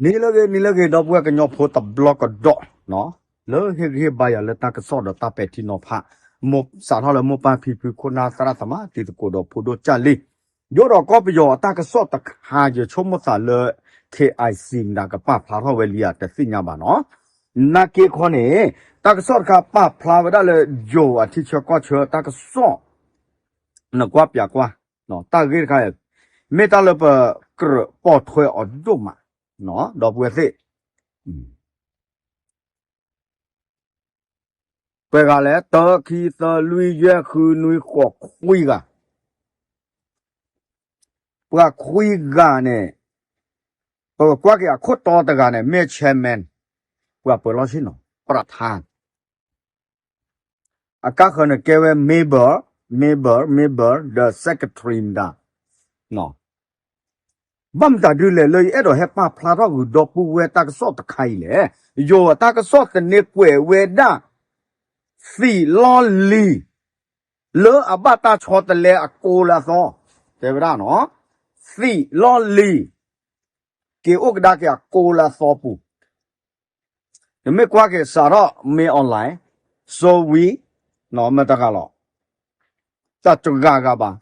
နံၤလၢအဂ့ၤ နံၤလၢအဂ့ၤ ဒီပုၢ်ဝဲၢ်ကညီဖိတဘျီကဒီး, လၢဟ့ၣ်ဂံၢ်ဟ့ၣ်ဘါယၤလၢတၢ်ကစီၣ်ဒီးတၢ်ပဲာ်ထံနီၤဖး, စးထီၣ်လၢမိၢ်ပၢ်ဖံဖုခိၣ်နၢ်သရၣ်သမါတံၤသကိးဒီးဖိဒိၣ်ကၢ်လံ, ယိၣ်ဒီးကီၢ်ပယီၤအတၢ်ကစီၣ်တခါ ယဆိကမိၣ်သးလၢ ခ့ၣ်အၢၣ်စံၣ် မတၤကပာ်ဖျါထီၣ်ဝဲလံဧါ တသ့ၣ်ညါဘၣ်နီၤ. နာ်က့ခီန့ၣ် တၢ်ကစီၣ်တခါပာ်ဖျါဝဲဒၣ်လၢ ယိၤအထံဆၢကီၢ်ဆၢတၢ်ကစီၣ် နကွၢ်ပၠးကွၢ်, တၢ်ဂ့ၢ်တခါ မ့ၢ်တၢ်လၢပကြၢးပိာ်ထွဲအီၤဒိၣ်မး, ဒီပုၢ်ဝဲၢ်သ့ၣ်, ပှဲၤဂၤလဲၣ် တၢ ခံ သၢ လွံၢ် ယဲၢ် ဃု နွံ ဃိး ခွံဂၤ, ပှၤခွံဂၤန့ၣ် ပကကွၢ်က့ၤအခိၣ်တီတဂၤန့ၣ် မ့ၢ် chairman ပှၤပၢၤလီၢ်ဆ့ၣ်နီၤ ပြထါ အကါဃၢၤန့ၣ်ကဲဝဲ member, member, member, the secretary မတၤ, ဘၣ်မတၤဒုလဲၣ်လၢယအဲၣ်ဒိးဟဲပာ်ဖျါထီၣ်ဂုၤဒီပုၢ်ဝဲၢ်တၢ်ကစီၣ်တခါအံၤလဲၣ်, ယိၤအတၢ်ကစီၣ်သန့ကွဲးဝဲဒၣ် သံးလီၢ်လံၤ လၢအဘၣ်တၢ်ဆီတလဲအကိလၢအသီ, တဲဝဲဒၣ်နီၤ, သံးလီၢ်လံၤ က့ၤအိၣ်ကဒါက့ၤအကိလၢအသီပူၤ, နမ့ၢ်ကွၢ်က့ၤစးထီၣ် မင်းအောင်လှိုင်, စိုးဝင်း, မတၤတဂၤလီၤ, တၢ်တဂၤဂၤဘၣ်,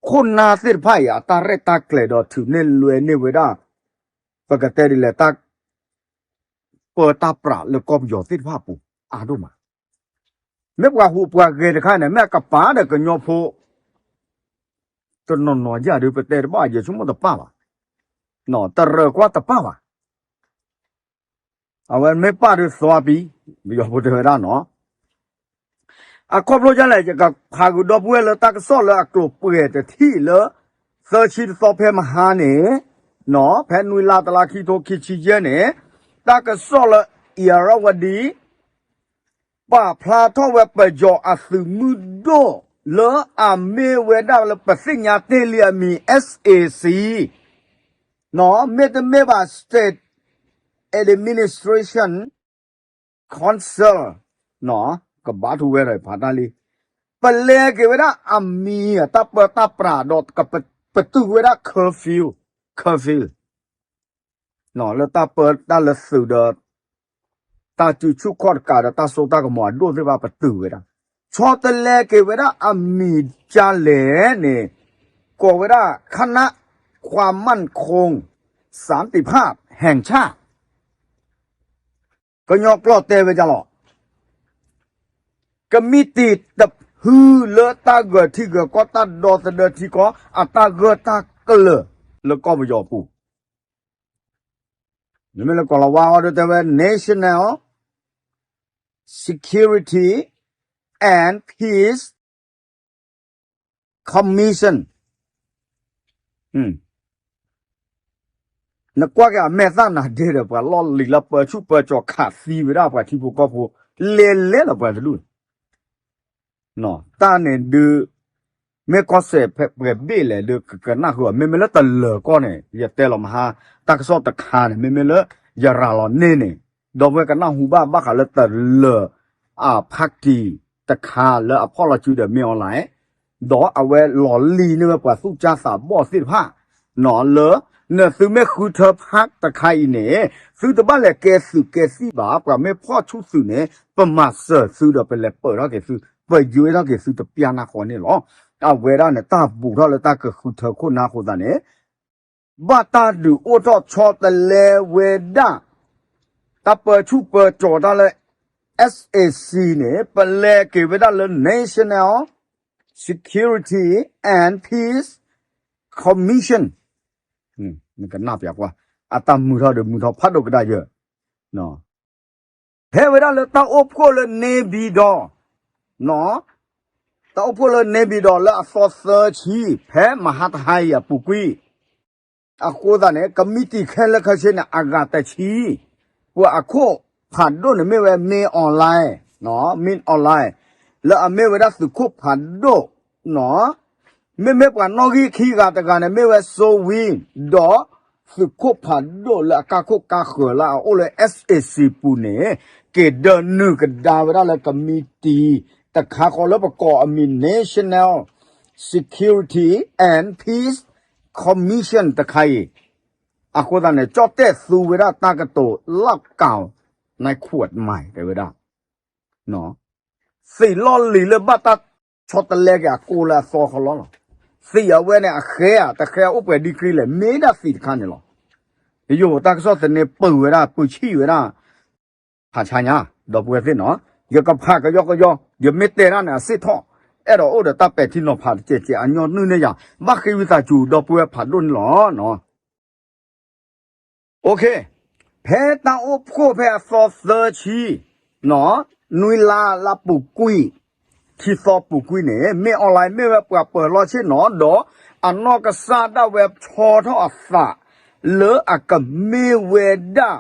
ခိၣ်နၢ်သ့ၣ်တဖၣ်အံၤ အတၢ်ရဲၣ်တၢ်ကျဲၤဒီးထုးန့ၢ်လွဲန့ၢ်ဝဲဒၣ်, ပကတဲဒ်လဲၣ် တၢ်ပၢတၢ်ပြးလၢကီၢ်ပယီၤသ့ၣ်တဖၣ်အပူၤ အါဒိၣ်မး, မ့ၢ်ပှၤဟူးပှၤဂဲၤတခါန့ၣ် မ့ၢ်အကပၤဒီးကညီဖိ တနီၤနီၤယၤဒုး ပတဲတဘၣ် ယဆိကမိၣ်တပၣ်ဘၣ်, တရၢၢ်ကွၢ်တပၣ်ဘၣ်, အဝဲမ့ၢ်ပၣ်ဒုးသွါပံ, ပယီၤဖိတဲဝဲဒၣ်နီၤ, အခီဖျိဒ်လဲၣ် ယကဖးဂုၤဒီပုၢ်ဝဲၢ်လၢတၢ်ကစီၣ်လၢအကျိၤပှဲၤတထံၣ်လၢ သၢဆံတသီဖဲမဟါန့ၣ်, ဖဲနွံလါတလါခံထိခံဆံယဲၢ်န့ၣ်, တၢ်ကစီၣ်လၢ Irrawaddy ပာ်ဖျါထီၣ်ဝဲပယီၤအသုးမုၢ်ဒိၣ် လၢအမ့ၢ်ဝဲဒၣ်လၢပသ့ၣ်ညါတ့ၢ်လံအမံၤ SAC မ့တမ့ၢ်ဘၣ် State Administration Council ကဘါထုဝဲဒီးဖးတၢ်လံ, ပလဲၤက့ၤဝဲဒၣ်အမံၤအတၢ်ပၢတၢ်ပြးဒီး ပတုာ်ဝဲဒၣ် curfew, curfew လၢတၢ်ပၢတၢ်လၢသုးဒီး တၢ်စုဆူၣ်ခီၣ်တကးဒီးတၢ်စိတၢ်ကမီၤအဒိၣ်သ့ၣ်တဖၣ်ပတုာ်ဝဲဒၣ်, ဆီတလဲက့ၤဝဲဒၣ်အမံၤဒ်လဲၣ်န့ၣ်, ကိးဝဲဒၣ် คณะความมั่นคงสันติภาพแห่งชาติ ကညီကျိာ်တဲဝဲဒ်လဲၣ်, ကမံးတံာ်တဖုလၢတၢ်ဂၢၢ်ထံဂၢၢ်ကီ တၢ်ဒီသဒၢထံကီၢ် အတၢ်ဂၢၢ်တၢ်ကျၢၤလၢကီၢ်ပယီၤအပူၤ, မ့မ့ၢ်လၢကိၤလၤဝါအီၤဒ်တဲဝဲ National Security and Peace Commission, နကွၢ်က့ၤအမဲာ်သၣ်နၤဒ့ဒီး ပှၤလီၢ်လံၤလၢပၢဆူၣ်ပၢကၠီၤခးသံဝဲဒၣ် ပှၤထံဖိကီၢ်ဖိ လဲၤလဲၤလီၤပှၤတဒူၣ်န့ၣ်, တၢ်န့ၣ်ဒုး မ့ၢ်ကီၢ်စဲၣ်ဖဲပှဲၤဘ့ၣ်လဲၣ်ဒုး ကကနၣ်ဃုာ်အီၤ, မ့မ့ၢ်လၢတလၢၤကီၢ်န့ၣ် ယတဲလီၤမဟါ တၢ်ကစီၣ်တခါန့ၣ် မ့မ့ၢ်လၢယရၤလီၤန့ၢ်န့ၣ်, ဒီပုၢ်ဝဲၢ်ကနၢ်ဟူဘၣ်ဘၣ်ဃးလၢတလၢၤ အဖါတံၢ်တခါလၢအဖီၣ်လီၤစုဒီး မင်းအောင်လှိုင် ဒီးအဝဲလီၤလံၤန့ၢ်ဝဲပှၤသူၣ်ကၢ်သးဘီၣ်သ့ၣ်တဖၣ်, လၢ နသုမ့ၢ်ဃုထၢဖးတခါအံၤန့ၣ် သုတဘၣ်လဲၤကဲသုးကဲသံၣ်ဘၣ်, ပှၤမ့ၢ်ဖီၣ်ဆူသုးန့ၣ် ပမၤစၢၤသုဒီးပလဲၤပၢၢ်ထီၣ်က့ၤသု, ပယွဲထီၣ်က့ၤသုတပျၢ်နၢ်ဃီန့ၣ်လီၤ. အဝဲဒၣ်န့ၣ် တၢ်ဘူးထီၣ်လၢတၢ်ကဃုထၢခိၣ်နၢ်အဃိသတးန့ၣ် ဘၣ်တၢ်ဒုးအိၣ်ထီၣ်ဆီတလဲဝဲဒၣ် တၢ်ပၢဆူၣ်ပၢကၠီၤတၢ်လၢ SAC န့ၣ် ပလဲၤက့ၤဝဲဒၣ်လၢ National Security and Peace Commission, နကနၣ်ပျးကွၢ်, အတၢ်မုာ်ထီၣ်ဒီးမုာ်ထီၣ်ဖးဒိၣ်ကဒါယၢ် ဟဲဝဲဒၣ်လၢတၢ်အိၣ်ဖှိၣ်လၢ နေပြည်တော်, တၢ်အိၣ်ဖှိၣ်လၢ နေပြည်တော် လၢအသီသၢဆံ ဖဲမဟါတဟါအံၤအပူၤကွံာ်, အဃိသတးန့ၣ် ကမံးတံာ်ခဲလၢာ်ခဲဆ့န့ၣ် အဂၤတဆံ, ပှၤအခိၣ်ဖးဒိၣ်န့ၣ်မ့ၢ်ဝဲ မင်းအောင်လှိုင်, မင်းအောင်လှိုင် လၢအမ့ၢ်ဝဲဒၣ်သုးခိၣ်ဖးဒိၣ် မ့မ့ၢ်ပှၤနီၣ်ဂံၢ်ခံဂၤတဂၤန့ၣ် မ့ၢ်ဝဲ စိုးဝင်း, ဒီးသုးခိၣ်ဖးဒိၣ်လၢအကါခိၣ်ကါဃၢၤလၢအအိၣ်လၢ SAC ပူၤန့ၣ် က့ၤဒၢနုာ်ကဒါဝဲဒၣ်လၢကမံးတံာ်တခါဃီလၢပကိးအမံၤ National Security and Peace Commission တခါအံၤ, အဃိသတးန့ၣ် ကၠီၣ်တဲၣ်သူဝဲဒၣ်တၢ်ကတိၤလၢကၠီၣ် နခူးမး တဲဝဲဒၣ် သံးလီၢ်လံၤလၢဘၣ်တၢ်ဆီတလဲက့ၤအကိၢ်လၢအသီခီလီလီၤ. သံးအဝဲန့ၣ်အဃဲဧါ တဃဲအိၣ်ပှဲၤ degree လဲၣ် မ့ၢ်ဒၣ်သံးတခါန့ၣ်လီၤ. ယိၤတၢ်ကစီၣ်သန့ပုာ်ဝဲဒၣ် ပုာ်ဆံၣ်ဝဲဒၣ် ဖးဆါညါ ဒီပုၢ်ဝဲၢ်သ့ၣ်နီၤ, ယကဖးကယီကယီ ယမ့ၢ်တဲတၢ်န့ၣ် အစ့ၣ်ထီၣ် အဲၣ်ဒိးအိၣ်ဒီးတၢ်ပဲာ်ထံနီၤဖးတကဲးကဲး အညီနုၢ်န့ၢ်ယၤ ဘၣ်ဃ့ဝံသးစူၤ ဒီပုၢ်ဝဲၢ်ဖးဒိၣ်န့ၣ်လီၤ. ဖဲတၢ်အိၣ်ဖှိၣ်ဖဲအသီသၢဆံ နွံလါလၢပူၤကွံာ် ခံသီပူၤကွံာ်န့ၣ် မ့ၢ်အီၣ်လဲၣ် မ့ၢ်ဝဲပှၤပၢၤလီၢ်ဆ့ၣ်နီၤ ဒီးအနီၢ်ကစၢ်ဒၣ်ဝဲဆီထီၣ်အသး လၢအကမ့ၢ်ဝဲဒၣ်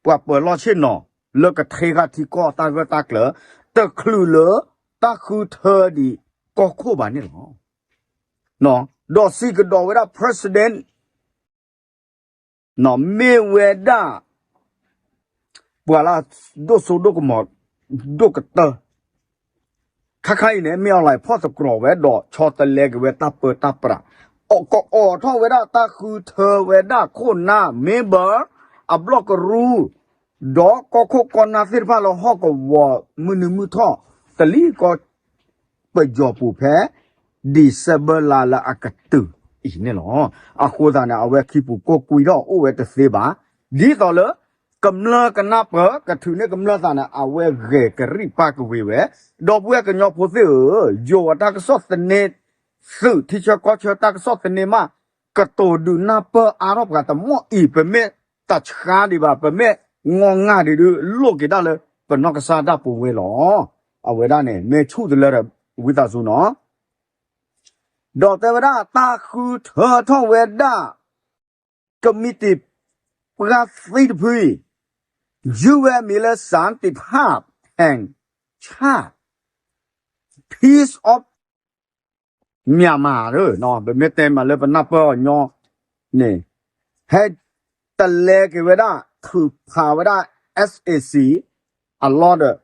ပှၤပၢၤလီၢ်ဆ့ၣ်နီၤ လၢကထ့ဃာ်ထံကီၢ်တၢ်ဂၢၢ်တၢ်ကျၢၤ တချုးလၢတၢ်ဃုထၢဒံးကီၢ်ခိၣ်ဘၣ်န့ၣ်လီၤ. ဒီးစံးကဒီးဝဲဒၣ် president မ့ၢ်ဝဲဒၣ် ပှၤလၢဒိၣ်စိဒိၣ်ကမီၤ ဒိၣ်ကတၢၢ် ခါခါအံၤန့ၣ် မ့ၢ်အီၣ်လဲၣ်ဖီၣ်သတြီၤဝဲဒီး ဆီတလဲက့ၤဝဲတၢ်ပၢတၢ်ပြး အီၣ်ကအီၣ်ထီၣ်ဝဲဒၣ်တၢ်ဃုထၢဝဲဒၣ်ခိၣ်နၢ် member အဘျီၣ်ကရူၢ် ဒီးကီၢ်ခိၣ်ကီၢ်နၢ်သ့ၣ်တဖၣ်လၢဟီၣ်ကဝီၤမုၢ်နုာ်မုၢ်ထီၣ် တလံၤကီၢ် ပယီၤပူၤဖဲ December လါလၢအကတုၤအံၤန့ၣ်လီၤ. အဃိသတးန့ၣ် အဝဲခံပူၤကိၢ်ကွံာ်ထီၣ်အိၣ်ဝဲတသ့ဘၣ်. ဒ်သိးလၢ ကမျၢၢ်ကနၢ်ပၢၢ် ကထုးန့ၢ်ကမျၢၢ်သးန့ၣ် အဝဲဂဲၤကရံၣ်ပာ်ကဝ့ၤဝဲ, ဒီပုၢ်ဝဲၢ်ကညီဖိသ့ၣ်ဧၢ, ယိၤအတၢ်ကစီၣ်သန့ သုးထံဆၢကီၢ်ဆၢတၢ်ကစီၣ်သန့မး ကတိၤဒုးနၢ်ပၢၢ်အါထီၣ်ပှၤတမီၢ်အံၤ ပမ့ၢ်တဆါဒံးဘၣ် ပမ့ၢ်ငီၢ်ငၢ်ဒံးဒုး လိၣ်က့ၤဒၣ်လၢပနီၢ်ကစၢ်ဒၣ်ပဝဲလီၤ. အဝဲဒၣ်န့ၣ် မ့ၢ်ဆူၣ်တလၢဒီး ဝံသးစူၤနီၤ ဒီးတဲဝဲဒၣ်တၢ်ဃုထၢထီၣ်ဝဲဒၣ် ကမံးတံာ် ပှၤသံတဖု ယုၢ်ဝဲမံၤလၢ စၣ်တံၣ်ဖၣ် แห่งชาติ Peace of Myanmar ပမ့ၢ်တဲမးလၢပနၢ်ပၢၢ်အီၤညီန့ၣ် ဟဲတလဲက့ၤဝဲဒၣ် ထုးဖးဝဲဒၣ် SAC အလီၢ်ဒီး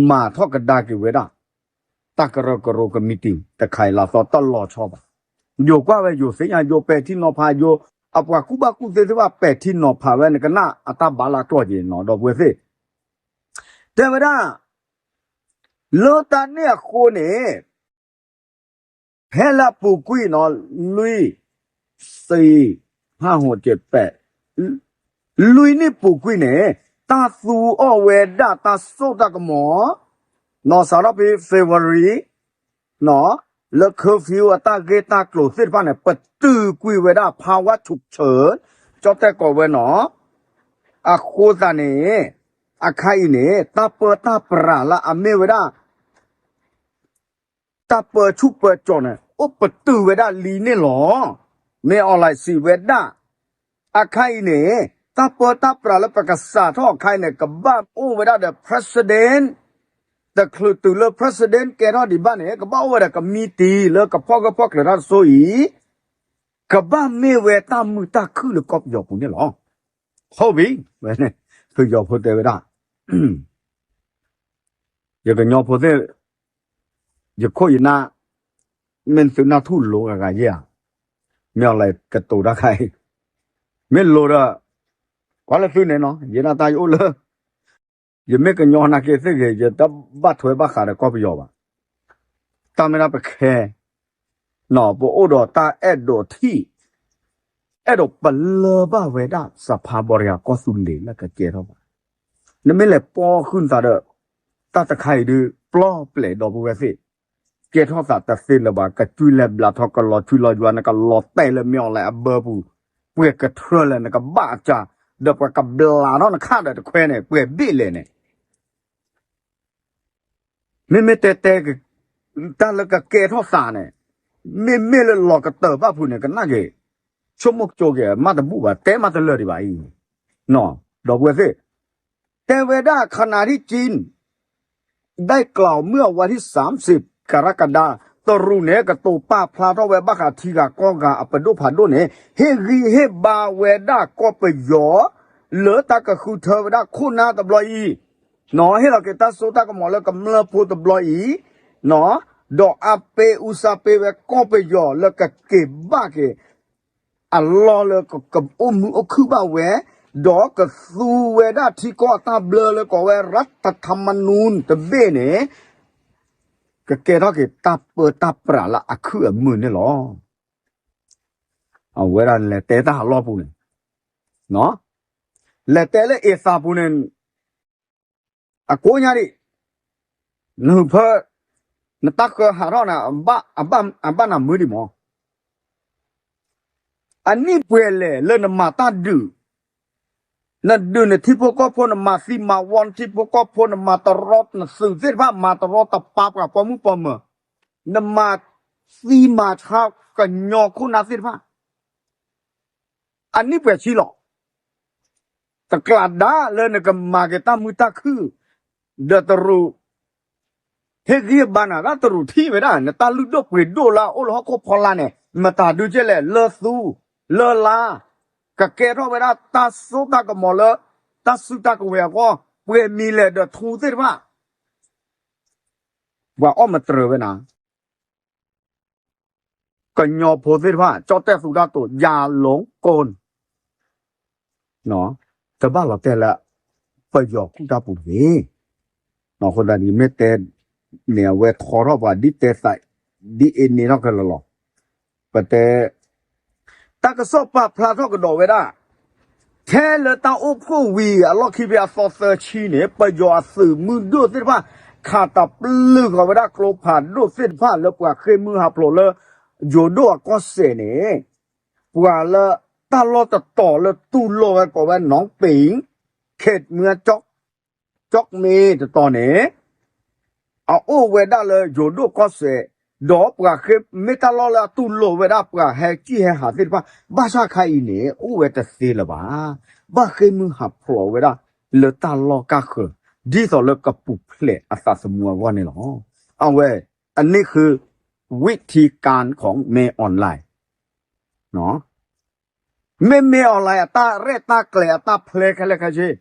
မၤထီၣ်ကဒါက့ၤဝဲဒၣ် တၢ်ကရၢကရိကမံးတံာ်တခါအံၤလၢအသီတလီၤဆီဘၣ်. ယိၤကွၢ်ဝဲယိၤသ့ၣ်ညါ ယိၤပဲာ်ထံနီၤဖး ယိၤ အပှၤကူၣ်ဘၣ်ကူၣ်သ့သ့ၣ်တဖၣ်ပဲာ်ထံနီၤဖးဝဲ နကနၣ်အတၢ်ဘါလၢကျီၢ်က့ၤနီၤ ဒီပုၢ်ဝဲၢ်သ့ၣ် တဲဝဲဒၣ် လၢတၢ်န့ၣ်အဃိန့ၣ် ဖဲလၢအပူၤကွံာ်နီၤ လွံၢ် သံ ဟးဟိးကဲးပဲး လွံၢ်နံၣ်ပူၤကွံာ်န့ၣ် တၢ်သူအီၣ်ဝဲဒၣ်တၢ်စိတၢ်ကမီၤ နီၤ စးထီၣ်ဖဲ February နီၤ လၢ curfew အတၢ်ဂ့ၢ်တၢ်ကျိၤသ့ၣ်တဖၣ်န့ၣ် ပတုာ်ကွံာ်ဝဲဒၣ် ภาวะฉุกเฉิน ကၠီၣ်တဲၣ်ကိးဝဲနီၤ အဃိသတးန့ၣ် အခါအံၤန့ၣ် တၢ်ပၢတၢ်ပြးလၢအမ့ၢ်ဝဲဒၣ် တၢ်ပၢဆူၣ်ပၢစိးန့ၣ် အိၣ်ပတုာ်ဝဲဒၣ်လံန့ၣ်လီၤ. မ့ၢ်အီၤလဲၣ်စံးဝဲဒၣ် အခါအံၤန့ၣ် တၢ်ပၢတၢ်ပြးလၢပကစးထီၣ်အခါအံၤန့ၣ် ကဘၣ်အိၣ်ဝဲဒၣ်ဒီး president တချုးတုၤလၢ president ကဲထီၣ်ဒံးဘၣ်န့ၣ် ကဘၣ်အိၣ်ဝဲဒီးကမံးတံာ်လၢကဖီၣ်ဂၢၢ်ဖီၣ်ကျၢၤတၢ်တစိၤအံၤ ကဘၣ်မ့ၢ်ဝဲတၢ်မုာ်တၢ်ခုၣ်လၢကီၢ်ပယီၤပူၤန့ၣ်လီၤ. ဟုတ်ပြီ, ပယီၤဖိတဲဝဲဒၣ် ယကညီဖိသ့ၣ် ယခိၣ်ယနၢ် မ့ၢ်သုနၢ်ထူၣ်လိၤဂၤဂၤယဲၢ်ဧါ, မ့ၢ်အီၤလဲၣ်ကတိၤတၢ်ခါအံၤ, မ့ၢ်လိၤဒီး ကွၢ်လၢသုန့ၣ်နီၤ ယဲဒၣ်တၢ်ယအိၣ်လၢ ယမ့ၢ်ကညီနာ်က့သ့ၣ်ဂ့ၤ ယတဘၣ်ထွဲဘၣ်ဃးဒီးကီၢ်ပယီၤဘၣ်. တၢ်မ့ၢ်ဒၣ်ပခဲ ပအိၣ်ဒီးတၢ်အဲၣ်ဒိးထံၣ် အဲၣ်ဒိးပလၢၢ်ဘၣ်ဝဲဒၣ် စဖါဘီရံယၤကီၢ်သူလ့ၤလၢကကဲထီၣ်ဘၣ်. နမ့ၢ်လဲၤပီဃုာ်နသးဒီး တၢ်တခါအံၤဒုး ပျီပျဲၢ်ဒီပုၢ်ဝဲၢ်သ့ၣ် ကဲထီၣ်သးတသ့လၢၤဘၣ်. ကစုလဲၤဘျးထီၣ်ကလီၤထွံလီၤယွၤ နကလီၤတဲာ်လၢမ့ၢ်အီၤလဲၣ်အဘၢပူၤ, ပှဲၤကထြၢလဲၣ် နကဘၣ်အစၢ်, ဒီးပှၤကဘျးထီၣ်နခၣ်ဒီးတခွဲန့ၣ် ပှဲၤဘ့ၣ်လဲၣ်န့ၣ် မ့မ့ၢ်တဲတဲ တၢ်လၢကကဲထီၣ်သးန့ၣ် မ့မ့ၢ်လၢလီၤကတၢၢ်ဘၣ်ဖုးန့ၣ် ကနၣ်က့ၤ ဆိကမိၣ်ကၠိက့ၤ မ့ၢ်တဘူၣ်ဘၣ် တဲမ့ၢ်တလၢာ်ဒံးဘၣ်အံၤ, ဒီပုၢ်ဝဲၢ်သ့ၣ်, တဲဝဲဒၣ် ขณะที่จีน ได้กล่าวเมื่อวันที่สามสิบ กรกฎาคม တရူးန့ၣ် ကတိၤပာ်ဖျါထီၣ်ဝဲဘၣ်ဃးထံဂၤကီၢ်ဂၤအပဒိၣ်ဖးဒိၣ်န့ၣ် ဟ့ၣ်ဂံၢ်ဟ့ၣ်ဘါဝဲဒၣ်ကီၢ်ပယီၤ လၢတၢ်ကဃုထၢဝဲဒၣ်ခိၣ်နၢ်တဘျီအံၤ ဟ့ၣ်လီၤက့ၤတၢ်စိတၢ်ကမီၤလၢကမျၢၢ်ဖိတဘျီအံၤ, ဒီးအါပ့အူစါပ့ဝဲကီၢ်ပယီၤလၢကက့ၤဘၣ်က့ၤ အလီၢ်လၢကအိၣ်မုာ်အိၣ်ခုၣ်ဘၣ်ဝဲ, ဒီးကသူဝဲဒၣ်ထံကီၢ်အတၢ်ဘျၢလၢကိးဝဲ ရၢထထၢမနူၣ် တဘ့ၣ်န့ၣ် ကကဲထီၣ်က့ၤတၢ်ပၢတၢ်ပြးလၢအခုၣ်အမုာ်န့ၣ်လီၤ. အဝဲဒၣ်လဲၤတဲတၢ်ဟးလီၢ်ပူၤန့ၣ်, လဲၤတဲလၢအ့သးပူၤန့ၣ်, အကိးညါဒံး, နဟုးဖၢ, နတၢ်ဃၢဟးထီၣ်န့ၣ်, အဘၣ်နမုာ်ဒံးမး. အနံၣ်ပှဲၤလဲၣ်လၢနမၤတၢ်ဒုး, နဒုးနထံဖိကီၢ်ဖိ, နမၤသံမၤဝီနထံဖိကီၢ်ဖိ, နမၤတရီနသုးသ့ၣ်တဖၣ်, မၤတရီတပါပှၤပိာ်မုၣ်ပိာ်မၢၤ, နမၤသံမၤဆါကညီခိၣ်နၢ်သ့ၣ်တဖၣ် အနံၣ်ပှဲၤဆံလီၤ. တကျးဒါလၢနကမၤက့ၤတၢ်မုာ်တၢ်ခုၣ်, ဒီးတရူး ဟ့ၣ်ဂံၢ်ဘါနၤဒၣ်တရူးထံၣ်ဝဲဒၣ် နတၢ်လုၢ်ဒိၣ်ပှ့ၤဒိၣ်လၢအအိၣ်လၢဟီၣ်ခိၣ်ဖီလာ်န့ၣ် မတၤဒုကဲလဲၣ် လၢသူ လၢလါ, ကကဲထီၣ်ဝဲဒၣ်တၢ်စိတၢ်ကမီၤလၢ တၢ်စုတၢ်ကဝဲၤအဂီၢ်, ပှဲၤမံၤလဲၣ်ဒီးထူသ့ၣ်တဖၣ် ပှၤအီၣ်မတြၢၤဝဲနၤ ကညီဖိသ့ၣ်တဖၣ် ကၠီၣ်တဲၣ်သူတၢ်တိာ် ယၤလူၤကိၣ် တဘၣ်လီၤတဲာ်လၢ ပယီၤကူၣ်တၢ်ပူၤတဂ့ၤ. အဃိသတးန့ၣ် မ့ၢ်တဲန့ၣ် အဝဲထီထီၣ်ပှၤဒ်တဲသး ဒ်အ့န့ၣ်ထီၣ်ခဲလၢာ်လီၤ. ပတဲ တၢ်ကစီၣ်ပာ်ဖျါထီၣ်ကဒီးဝဲဒၣ် ထဲလၢတၢ်အိၣ်ဖှိၣ်ဝံၤအလီၢ်ခံဖဲအသီသၢဆံန့ၣ် ပယီၤအသုးမုၢ်ဒိၣ်သ့ၣ်တဖၣ် ခးတပျုၢ်ဃီၤဝဲဒၣ်ကျိဖးဒိၣ်သ့ၣ်တဖၣ်လၢပှၤဃ့ၢ်မုၢ်ဟးဖျိးလၢ ယိၤဒိၣ်အကီၢ်စဲၣ်န့ၣ် ပှၤလၢတၢ်လီၢ်တတီၤလၢတူၢ်လိာ်ဝဲကိးဝဲ နီၣ်ပ့ၣ် ခ့ၣ်မ့ၢ် ကၠီၣ်မ့ၢ်တတီၤန့ၣ် အအိၣ်ဝဲဒၣ်လၢယိၤဒိၣ်ကီၢ်စဲၣ်, ဒီးပှၤဃ့ၢ်မ့ၢ်တၢ်လီၢ်လၢအတူၢ်လိာ်ဝဲဒၣ် ပှၤဟဲကံၢ်ဟဲဟးသ့ၣ်တဖၣ် ဘၣ်ဆၣ်ခါအံၤန့ၣ် အိၣ်ဝဲတသ့လၢၤဘၣ်. ဘၣ်ဃ့ၢ်မုၢ်ဟးဖျိးဝဲဒၣ်လၢတၢ်လီၢ်ကၢ်ဃၢၤ ဒ်သိးလၢကပူၤဖျဲးအသးသမူအဂီၢ်န့ၣ်လီၤ. အဝဲ အန့ၣ်ဃု ဝံထံကၣ် ของ မင်းအောင်လှိုင် မ့မ့ၢ် မင်းအောင်လှိုင် အတၢ်ရဲၣ်တၢ်ကျဲၤအတၢ်ဖျဲခဲလၢာ်ခဲဆ့,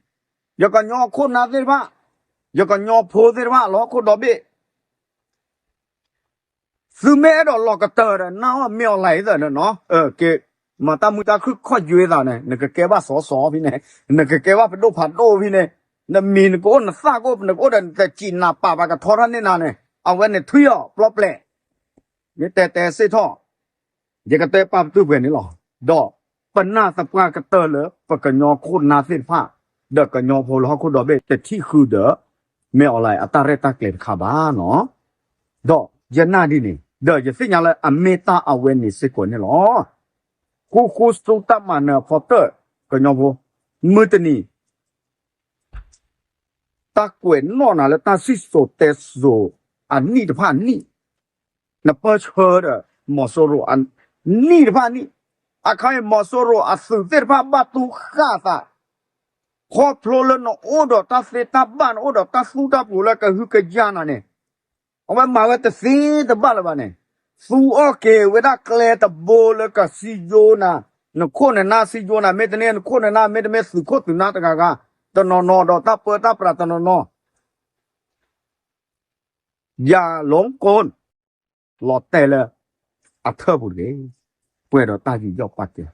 ယကညီခိၣ်နၢ်သ့ၣ်တဖၣ်, ယကညီဖိသ့ၣ်တဖၣ် လၢဟီၣ်ခိၣ်ဒီဘ့ၣ်, သုမ့ၢ်အဲၣ်ဒိးလီၤကတၢၢ်ဒီး နၢ်အီၣ် မင်းအောင်လှိုင် သၢၣ်န့ၣ်နီၤ, က့ၤ မၤတၢ်မုာ်တၢ်ခုၣ်ခီၣ်ယွဲသးန့ၣ် နကကဲဘၣ်စီၤစီၤဖဲန့ၣ်, နကကဲဘၣ်ပဒိၣ်ဖးဒိၣ်ဖဲန့ၣ်, နမံၤနကအိၣ် နသၣ်ကအိၣ် နကအိၣ်ဒီးနတစံးနၤပာ်ဘၣ်ကထီထီၣ်န့ၢ်နၤန့ၣ် အဝဲန့ၣ်ထွံၣ်အီၤပျီပျဲၢ်, မ့ၢ်တဲတဲစ့ၢ်ထီၣ် ယကတဲပာ်ပတုာ်ပှဲၤန့ၣ်လီၤ. ဒီးပနၢ်သပှၢ်ကတၢၢ်လၢပကညီခိၣ်နၢ်သ့ၣ်တဖၣ်, ဒီးကညီဖိလၢဟီၣ်ခိၣ်ဒီဘ့ၣ် တထံၣ်ဃုာ်ဒီး မင်းအောင်လှိုင် အတၢ်ရဲၣ်တၢ်ကျဲၤတခါဘၣ်နီၤ. ဒီးယနာ်ဒ်န့ၣ် ဒီးယသ့ၣ်ညါလၢအမ့ၢ်တၢ်အဝဲန့ၣ်စ့ၢ်ကီးန့ၣ်လီၤ. ဃူဃူစူတၢ်မၤနၢၤအဖီတၢၣ် ကညီဖိ, မုၢ်တနံၤ တၢ်ကွဲးနီၣ်နၤလၢတၢ်စံၣ်စိၤတဲစိၤအနံၣ်တဖၣ်နံၣ်, နပၢၢ်ဆၢဒီး မီၤစိရိၤအနံၣ်တဖၣ်နံၣ်, အခါအံၤ မီၤစိရိၤအသုးသ့ၣ်တဖၣ်ဘၣ်တူၢ်ဃာ်သး, ခီဖျိလၢနအိၣ်ဒီးတၢ်သ့တၢ်ဘၣ် နအိၣ်ဒီးတၢ်သူတၢ်ပူၤလၢကဟုကယာ်နၤန့ၣ်, အဝဲမၤဝဲတသ့တဘၣ်လၢၤဘၣ်န့ၣ်, သူအီၣ်က့ၤဝဲဒၣ်ကျဲတဘိလၢကစံယိနၤ, နခိၣ်နနၢ်စံယိနၤ မ့တမ့ၢ် နခိၣ်နနၢ် မ့တမ့ၢ်သုးခိၣ်သုးနၢ်တဂၤဂၤ, တနီၤနီၤဒီးတၢ်ပၢတၢ်ပြးတနီၤနီၤ ယၤလူၤကိၣ် လီၤတဲာ်လၢအထၢၣ်ပူၤတဂ့ၤ, ပှဲၤဒီးတၢ်ယူးယီၣ်ပာ်ကဲၤ,